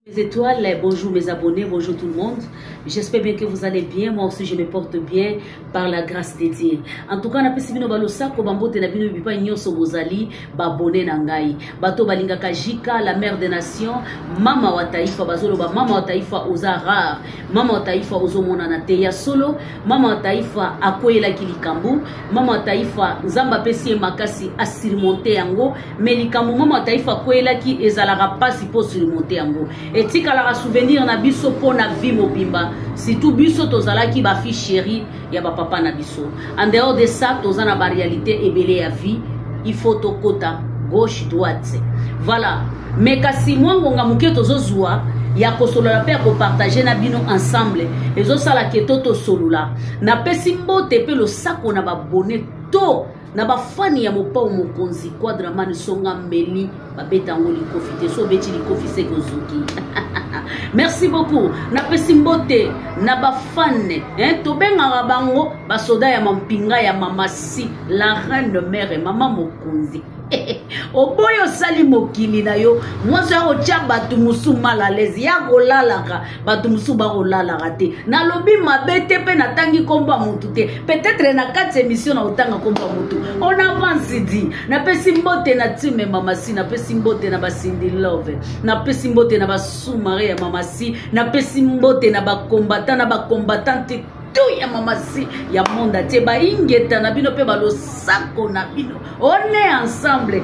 Mes étoiles, bonjour mes abonnés, bonjour tout le monde. J'espère bien que vous allez bien. Moi aussi, je me porte bien par la grâce de Dieu. En tout cas, napesi bino balosako bambote na bino bipai nyonso bozali babone na ngai. Bato balingaka Jika, la mère des nations, mama wa taifa bazoloba mama wa taifa oza rare. Mama wa taifa ozomonana te ya solo, mama wa taifa akweyelaki likambo, mama wa taifa Nzambe apesi ye makasi a surmonter yango. Me likambo mama taifa akweyelaki ezalaka mpasi mpo surmonte yango, etikalaka souvenir na biso mpo na vie mobimba, surtout biso tozalaki bafille chérie ya bapapa na biso. En dehors de ça, toza na baréalité ebele ya vie, il faut tokota gauche droite, voilà. Me kasi mwa ngonga moke tozozwa ya kosolola mpe ya kopartage na bino ensemble ezosala ke to tosolola. Napesi mbote mpe losako na babone to na bafani ya Mopao Mokonzi Quadraman Songa Mbeli, babeta yango likofi te, so obeti likofi seke ozuki. Merci beaucoup. Napesi mbote na bafane, hein, tobengaka bango basoda ya mampinga ya Mamasi la reine mère, mama mokonzi. Oboyi osali mokili na yo, mwasi ya kotya bato mosusu mal à l'aise, ya kolalaka bato mosusu bakolalaka te. Nalobi mabe te mpe natangi nkombo ya motu te, peut-être na kati ya émission na kotanga nkombo ya motu. On avance di. Napesi mbote na time Mamasi, napesi mbote na basindi love, napesi mbote na basumare ya Mamasi, napesi mbote na bakombatan na bakombatante to ya Mamasi ya monde atie, baingeta na bino mpe balosako na bino. On est ensemble.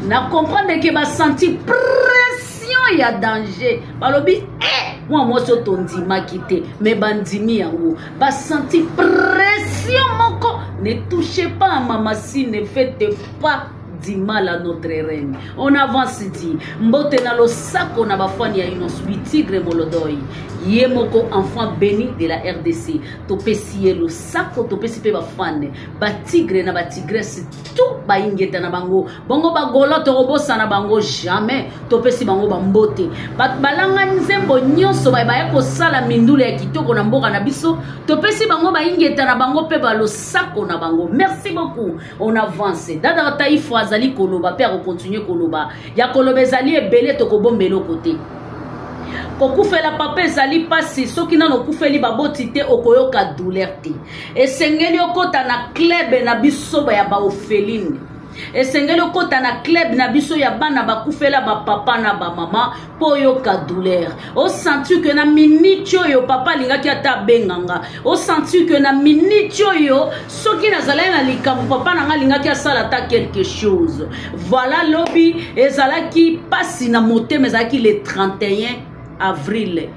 Na comprendre ke basanti pression ya danger, balobi e mwa mwasi oyo tondimaki te, me bandimi yango, basanti pression moko. Ne touchez pas à Mamasi, ne faites pas du mal à notre reine. On avance dit. Mbote na losako na bafani ya Inosbi Tigre Molodoi, ye moko enfant béni de la RDC. Topesi ye losako, topesi mpe bafane batigre na batigresse tout, baingeta na bango bongo bagolo, tokobosana bango jamais. Topesi bango bambote, bato balanga nzembo nyonso baya kosala mindule ya kitoko na mboka na biso. Topesi bango baingeta na bango mpe balosako na bango. Merci beaucoup. On avance. Dada Taifa azali koloba mpe akokontinue koloba, ya koloba ezali ebele, tokobomba eloko te. Kokufela papa ezali mpasi, soki nano okufeli baboti te, okoyoka douleur te. Esengeli okota na club na biso ya baorpheline, esengeli okota na club na biso ya bana bakufela bapapa na bamama mpo oyoka douleur, osentir ke na miniti oyo papa alingaki ata abenganga, osentir ke na miniti oyo soki nazalaki na likambo, papa na nga alingaki asala ata quelque chose. Voilà, lobi ezalaki mpasi na motema, ezalaki le 31 avril.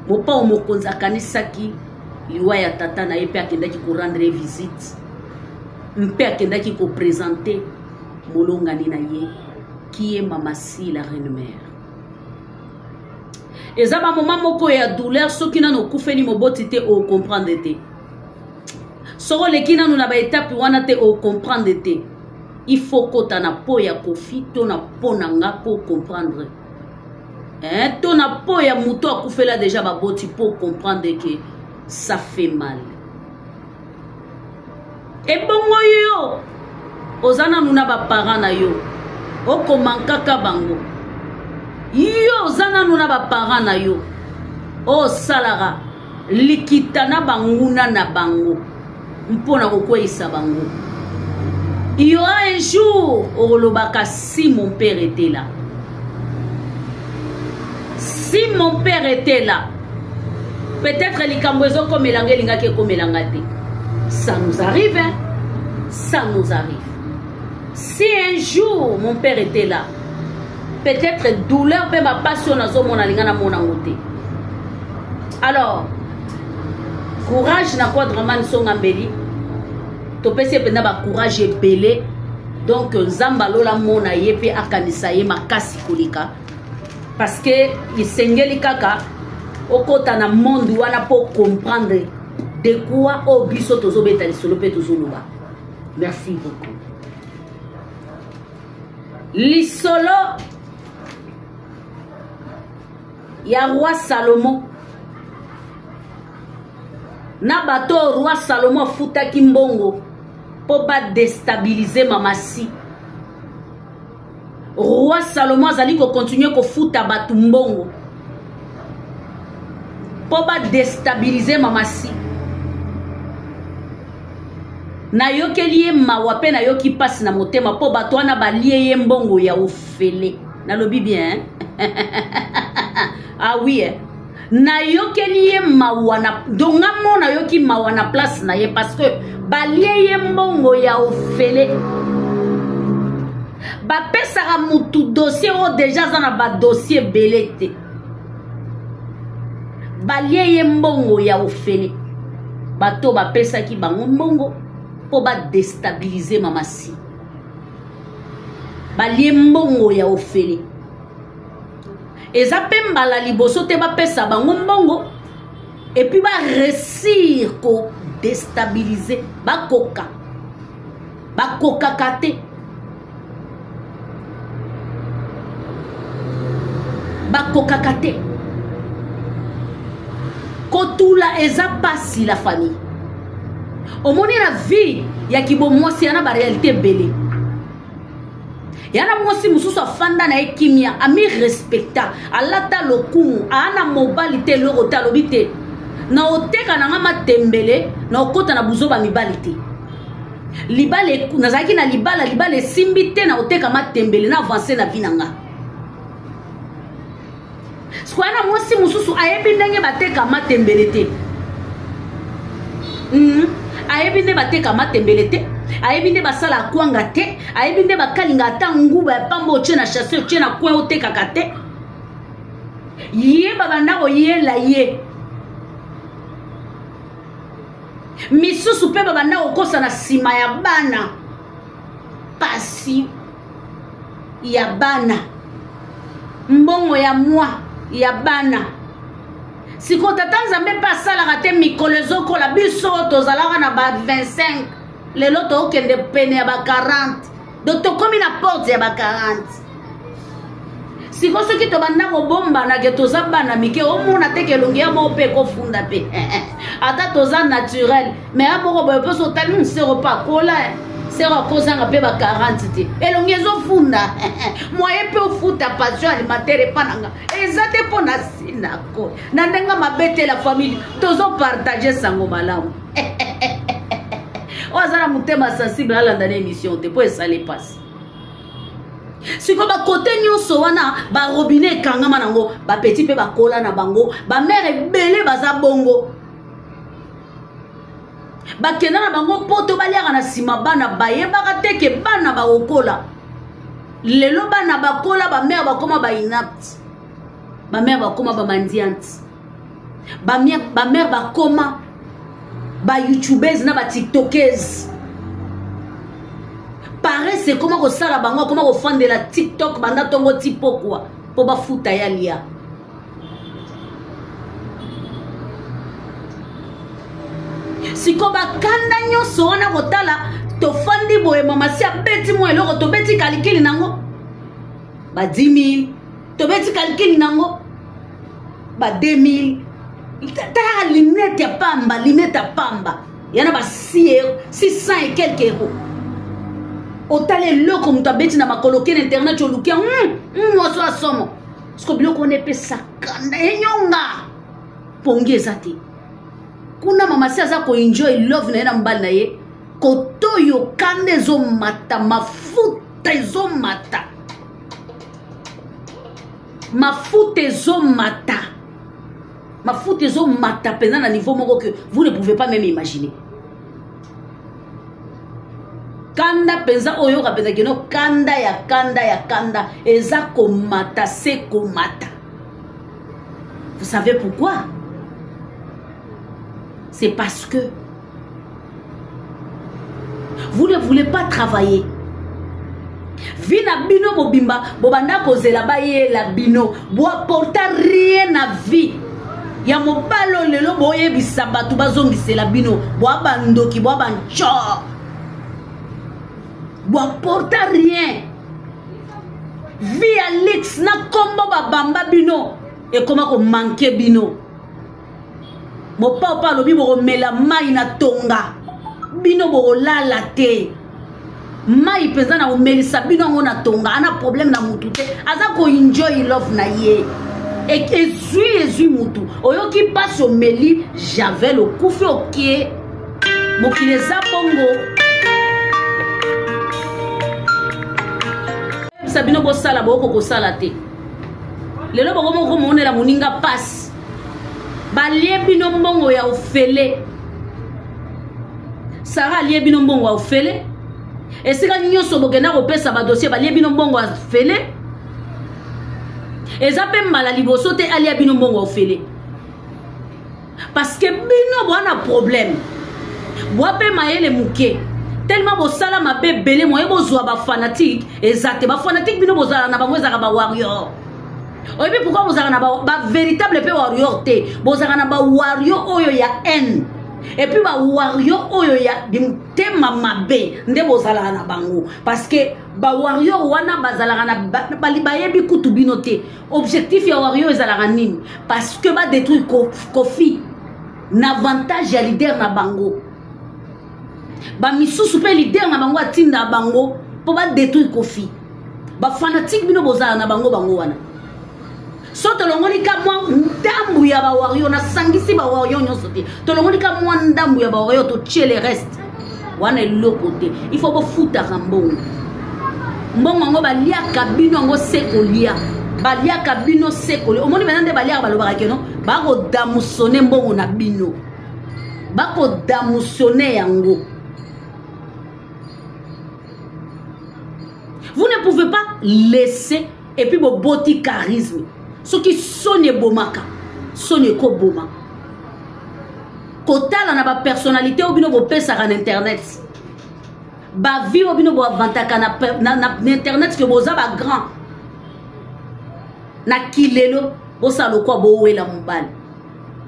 Mopao Mokonzi akanisaki liwa ya tata na ye mpe akendaki korendre visite mpe akendaki kopresente molongani na ye qui est Mamasi la reine mère. Eza bamoma moko ya douleur, soki nano okufeli moboti te, ocomprendre te. Soki oleki nano na baetape wana te, ocomprendre te. Il faut kota na po ya Kofi to na po na nga po comprendre, hein? To na po ya moto akufela deja baboti po comprendre ke ça fait mal. Ebongo yo oza nanu na baparent na yo, okomankaka bango. Yo oza nanu na baparent na yo, osalaka likita na banguna na bango mpo na kokweyisa bango. Il y aura un jour okolobaka: si mon père était là, si mon père était là, peut-être likambo ezokomelanga elingaki ekomelanga te. Ça nous arrive, hein? Ça nous arrive. Si un jour mon père était là, peut-être douleur mpe bapasi oyo nazomona alinga namona yango te. Alors courage na Quadraman Songa Mbeli, topesi ye mpenza bacourage ebele. Donc Nzambe alola mona ye mpe akanisa ye makasi koleka, parce que esengeli kaka okota na monde wana mpo comprendre de quoi oyo biso tozobeta lisolo mpe tozoloba. Merci beaucoup. Lisolo ya roi Salomo na bato oyo roi Salomo afutaki mbongo mpo badestabilize Mamasi. Roi Salomon azali kokontinue kofuta bato mbongo mpo badestabilize mamasi. Nayokeli ye mawa mpe nayoki mpasi na motema mpo bato wana balie ye mbongo ya ofele. Nalobi bien ah oui eh. Nayokeli ye mawa na donc nga mo nayoki mawa na place na ye parce que balie ye mbongo ya ofele. Bapesaka mutu dossier oyo deja aza na badossier ebele te, balie ye mbongo ya ofele. Bato bapesaki bango mbongo mpo badestabilize mamasi, balie mbongo ya ofele. Eza mpe mbala liboso te bapesa bango mbongo epuis baresir kodestabilize, bakoka bakokaka te, bakokaka te. Kotula eza pasi la famille. Omoni na vie ya kibomwasi yana barealité ebele. Yana mwasi mosusu afanda na ye kimia, ami respecta, alata lokumu, aa na mobali te, eloko te, alobi te na oteka na nga matembele, na okota na buzoba mibali te. Libala nazalaki na libala, libala esimbi te, na oteka matembele na avance na vie na nga. Sikoyo na mwasi mosusu ayebi ndenge bateka matembele te, ayebi nde bateka matembele te, ayebi nde basala kwanga te, ayebi nde bakalinga ata nguba ya pamba otie na chasse, otie na coin otekaka te. Ye babanda koyela ye misusu mpe babanda kokosa na nsima ya bana, pasi ya bana, mbongo ya mwa ya bana. Sikoyo tata Nzambe mpe asalaka te, mikolo ezokola, biso tozalaka na ba 25, lelo tokende pene ya ba 40, donc tokomi na porte ya ba 40. Sikoyo soki tobanda kobombana ke toza bana mike, omona te ke elongi ya moko mpe ekofunda mpe ata toza naturel, mais ya moko boye mpe so otali sero mpe akola, sero akozanga mpe ba 40 te, elongi ezofunda moye mpe ofuta pension alimentaire epa na nga eza te mpo na sinako na ndenge mabe te. La famille, tozopartage sango malamu. Oyo aza na motema sensible alanda na émission te mpo esali mpasi. Sikoyo bakote nyonso wana barobine ekangama nango, bapeti mpe bakola na bango, bamere ebele baza bongo, bakenda na bango poto, baliaka na nsima bana, bayebaka te ke bana bakokola. Lelo bana bakola, bamere bakoma bainapte, bamere bakoma bamandiante, bamere bakoma bayoutubese na batiktokese. Paresse ekoma kosala bango, akoma kofandela TikTok banda ntongo ti pokwa mpo bafuta ya lia. Siko bakanda nyonso wana kotala, tofandi boye, mama si abeti mwa eloko, tobeti kalikili nango ba 10 000, tobeti kalikili nango ba 2000. Talaka lunette ya pamba, lunette ya pamba yana ba 600 et quelques euros. Otala eloko moto abeti na makolo, okende internet oluki mwaso asomo. Siko biloko wana epesa kanda, enyonga pongi eza te. Kuna mama si aza koenjoy love na ye na mobali na ye, kotoyo kanda ezomata, mafuta ezomata, mafuta ezomata, mafuta ezomata mpenza na niveau moko que vous ne pouvez pas même imaginer. Kanda mpenza oyo oyoka mpenza kino kanda ya kanda ya kanda eza komata se komata. Vous savez pourquoi? C'est parce que vous ne voulez pas travailler. Vie na bino mobimba bobanda kozela bayela bino, boaporta rien na vie ya mobali oyo. Lelo boyebisa bato bazongisela bino, boa bandoki, boa bancor, boaporta rien. Vie ya lix na nkombo babamba bino ekoma komanke bino. Mopao mpe alobi bokomela mai na tonga, bino bokolala te. Mai mpenza na komelisa bino yango na tonga, ana problème na mutu te, aza koenjoy love na ye. Ezwi ezwi mutu, oyoki mpasi, omeli javel, okufi, okie. Mokili eza bongo. Yebisa bino bosala, boyoko kosala te. Lelo bokomi komonela moninga mpasi, balie bino mbongo ya ofele. Sara alie bino mbongo ya ofele. Esika nyonso bokenda kopesa badossier, balie bino mbongo ya ofele. Eza mpe mbala liboso te alia bino mbongo ya ofele, parce que bino boa na problème, boa mpe mayele moke tellement bosala mabe ebele. Moye bozwa bafanatike eza te. Bafanatike bino bozala na bango ezalaka bawarrior. Oyebi pourquoi bozalaka na bavéritable mpe warrior te? Bozalaka na bawarrior oyo ya haine et puis bawarrior oyo ya mitema mabe nde bozalaka na bango, parce que bawarrior wana bazalaka na bayebi kutu bino te. Objectif ya warrior ezalaka nini? Parce que badétruire Kofi na avantage ya leader na bango. Bamisusu mpe leader na bango atinda bango mpo badétruire Kofi. Bafanatike bino bozala na bango, bango wana so tolongoli ka mwa ndambu ya bawario, nasangisi bawario nyonso te, tolongoli ka mwa ndambu ya bawario, totie le reste wana eloko te. Il faut bofutaka mbongo. Mbongo yango baliaka bino yango se kolia, baliaka bino se kolia. Omoni mena nde baliaka, balobaka keno bakodamusone mbongo na bino, bakodamusone yango. Vous ne pouvez pas laisser. Et puis boboti charisme. Soki soni ebomaka, soni ekoboma. Kotala na bapersonnalité oyo bino bopesaka na internet, bavie oyo bino boavantaka na internet ke boza bagrand na kilelo, bosala lokwa bowela mobali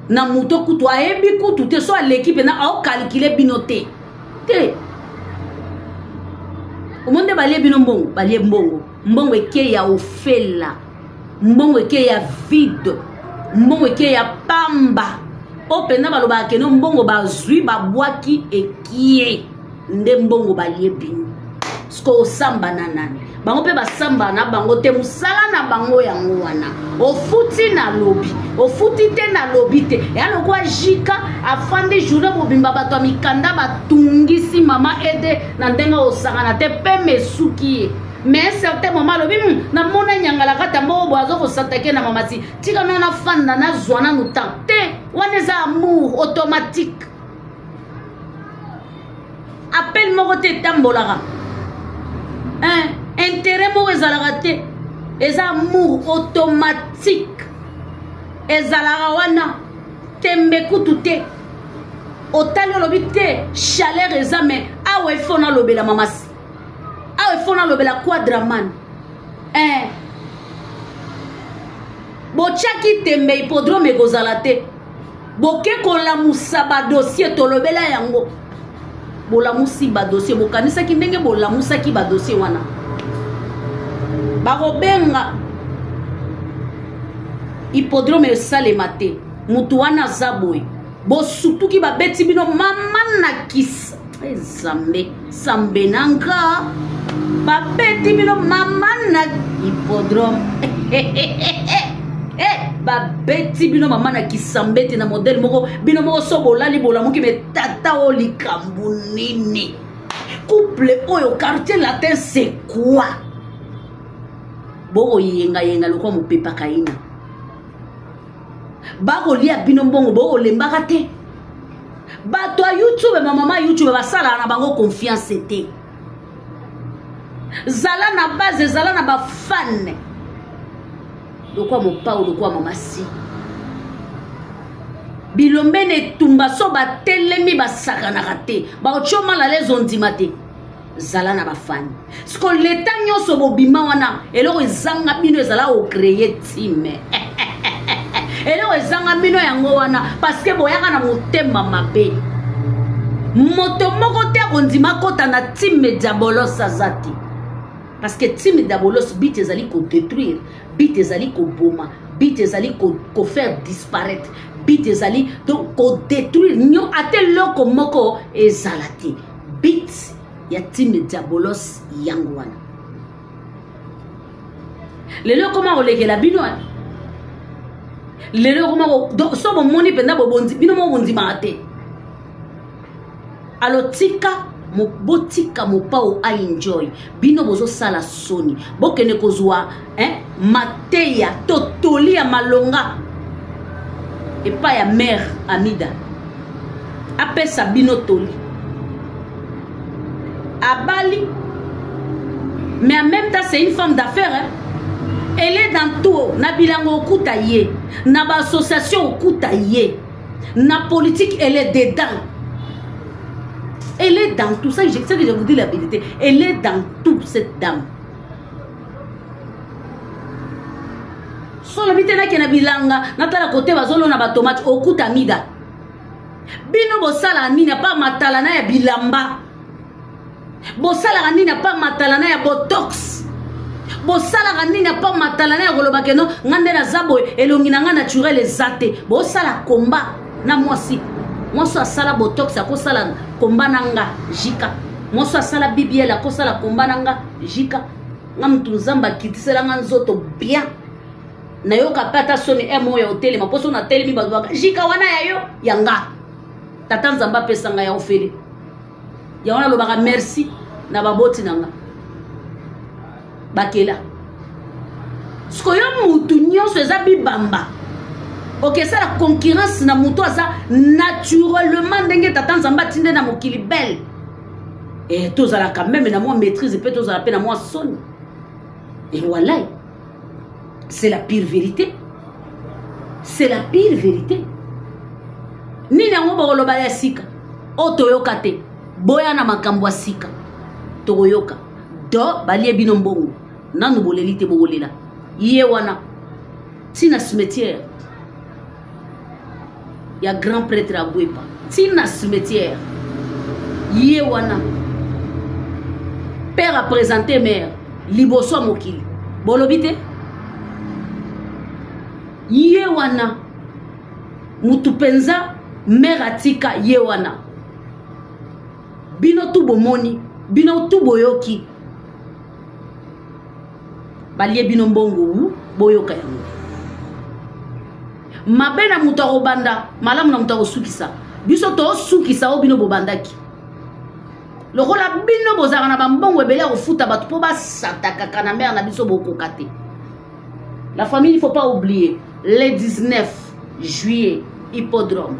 na moto kutu ayebi kutu te. So aleki mpena aokalkile bino te te. Omoni nde balie bino mbongo, balie mbongo, mbongo eke ya ofela, mbongo eke ya vide, mbongo eke ya pamba. Oyo mpenza balobaka keno mbongo bazwi babwaki ekie nde mbongo balie bino. Siko osamba na nani? Bango mpe basamba na bango te. Mosala na bango yango wana. Ofuti na lobi, ofuti te na lobi te. Ya lokwa jika afandi journée mobimba, bato ya mikanda batungisi mama ede na ndenge osangana te, mpe mesuki ye. Mais un certain moment alobi: namona nyangalaka ta moko boye aza kosatake na mamasi, tika no nafanda, nazwa nanu temps te." Wana eza amour automatique. Appel moko te etambolaka, intérêt moko ezalaka te, eza amour automatique ezalaka wana. Tembe kutu te, otali olobi te chaleur eza, mais awa ifo nalobela mamasi, awa ifo nalobela quadraman. Botiaki tembe, hippodrome ekozala te. Boke kolamusa badossier, tolobela yango. Bolamusi badossier, bokanisaki ndenge bolamusaki badossier wana bakobenga hippodrome esalema te. Motu wana aza boye, bosutuki, babeti bino mama na kisa ezambe sambe na nga, babeti bino mama na hippodrome. Babeti bino mama na kisambete na modele moko bino moko so bolali bolamuki me tata oyo likambo nini? Couple oyo Quartier Latin, c'est quoi? Bokoyengayenga lokwa mopepa kaina, bakolia bino mbongo, bokolembaka te. Bato ya YouTube, bamama ya YouTube basalaka na bango confiance te. Zala na base, zala na bafane lokwa mopao, lokwa mamasi bilombe na etumba. So batelemi basakanaka te, baotio mal à l'aise, ondima te. Zala na bafani. Siko leta nyonso bobima wana, eloko ezanga bino ezala ocreye time. Eloko ezanga bino yango wana, parce que boyaka na motema mabe. Moto moko te akondima kota na time diabolos aza te, parce que time diabolos bit ezali kodétruire, bit ezali koboma, bit ezali kofaire disparaître, bit ezali donc kodétruire nyo, ata eloko moko ezala te. Bit ya team diabolos yango wana. Lelo ekoma kolekela bino, lelo ekoma so bomoni mpenza bobondi bino moko bondimaka te. Alo tika botika mopao a enjoy bino bozosala soni, bokende kozwa mateya to toli ya malonga epai ya mère Amida apesa bino toli abali, mais en même temps c'est une femme d'affaires, hein? Elle est dans tout, na bilango okuta ye, na ba association okuta ye, na politique elle est dedans, elle est dans tout ça. C'est que je vous dis la vérité, elle est dans tout, cette dame. Solobi te nake na bilanga natala kote bazolona batomate okuta Amida. Bino bosala nini apa matala na ya bilamba? Bosalaka nini apa matala na ya botox? Bosalaka nini apa matala na ya koloba keno nga nde naza boye, elongi na nga naturel eza te? Bosala komba na mwasi, mwasi asala botox akosala komba na nga jika, mwasi asala BBL akosala komba na nga jika. Nga mutu Nzambe akitisela nga nzoto bien, nayoka pe ata soni e moyo ya otelema, mpo so natelemi bato baka jika wana ya yo ya nga. Tata Nzambe apesa nga ya ofele yango, nalobaka merci na baboti na nga bakela. Sikoyo mutu nyonso eza bibamba, okesala concurrence na mutu aza naturellement ndenge tata Nzambe atinde na mokili belle. E tozalaka meme na mwa maîtrise mpe tozala mpe na mwa soni. E walai, c'est la pire vérité, c'est la pire vérité. Nini yango bakoloba ya sika oyo toyoka te? Boya na makambo ya sika tokoyoka. Do balie bino mbongo nanu boleli te, bokolela ye wana ntina cimetière ya grand prêtre Agwepa, ntina cimetière ye wana père apresente mare liboso ya mokili, bolobi te ye wana mutu mpenza mare atika ye wana. Bino tu bomoni, bino tu boyoki, balie bino mbongo wu boyoka yango. Mabe na moto akobanda, malamu na moto akosukisa. Biso tosukisa oyo bino bobandaki. Lokola bino bozalaka na bambongo ebele ya kofuta bato mpo basatakaka na mare na biso, bokoka te. La famille, il faut pas oublier le 19 juillet, hippodrome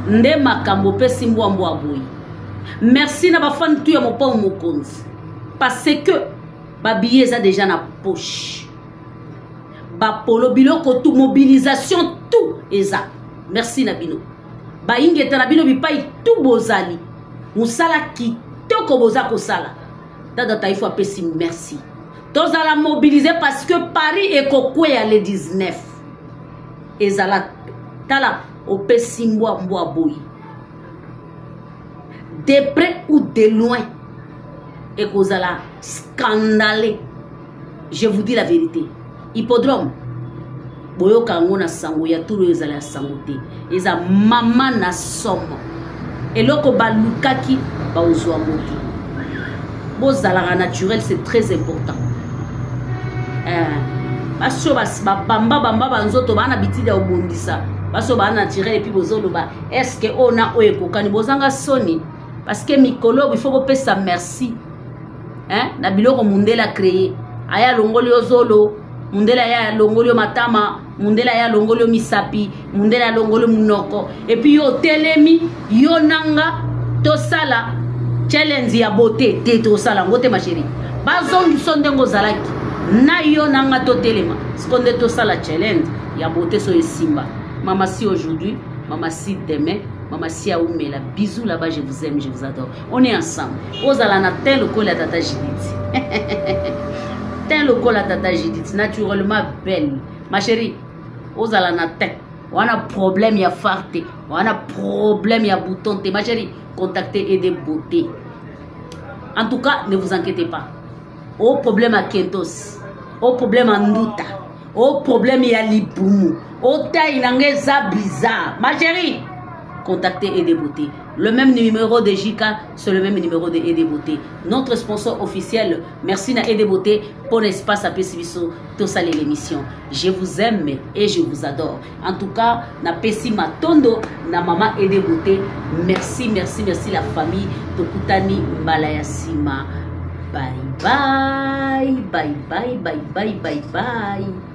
nde makambo opesi mbwa mbwa boye. Merci na bafani tu ya mopao mokonzi, parce que babillet eza déjà na poche, bapolo biloko tout, mobilisation tout eza. Merci na bino bayingeta na bino bipai tout bozali, mosala kitoko boza kosala. Dada Taifo apesi merci. Tozala mobilisé parce que Paris ekokweya le 19. Ezala tala opesi mbwa mbwa boye, de près ou de loin ekozala scandale. Je vous dis la vérité, hippodrome boyoka yango na sango ya tulu, ezala ya sango te, eza mama na somo. Eloko balukaki baozwa yango te. Bozalaka naturel, c'est très important. Basi oyo babamba bamba banzoto baa na bitidi ya kobongisa, basi oyo baa naturel, epuis bozoloba estce oyo na oyo ekokani, bozanga soni. Parce que mikolo il faut bopesa merci, hein? Na biloko mundele acréé, aya alongoli yo zolo, mundele aya alongoli yo matama, mundele aya alongoli yo misapi, mundele alongoli munoko, epuis yo otelemi yo nanga tosala challenge ya beauté te, tosala yango te ma chérie. Bazongiso ndenge ozalaki na yo nanga totelema siko nde tosala challenge ya beauté so esimba. Mama si aujourd'hui, mama si demain, mama si aumela. Bisous là-bas, je vous aime, je vous adore, on est ensemble. Ozala na teint lokola tata Judith, teint lokola tata Judith, naturellement belle ma chérie. Ozala na teint wana problème ya far te, wana problème ya bouton te, ma chérie, contactez et des beautés. En tout cas, ne vous inquiétez pas. Au problème à Kentos, au problème à Nduta, au problème ya libumu, au taille na nga eza bizarre, ma chérie, contactez et des beautés. Le même numéro de JK, c'est le même numéro de Aide Beauté. Notre sponsor officiel, merci na Aide Beauté pour l'espace apesi biso tosala l'émission. Je vous aime et je vous adore. En tout cas, na pesi matondo na maman Aide Beauté. Merci, merci, merci la famille. Tokutani mbala ya sima. Bye bye, bye bye, bye bye, bye bye.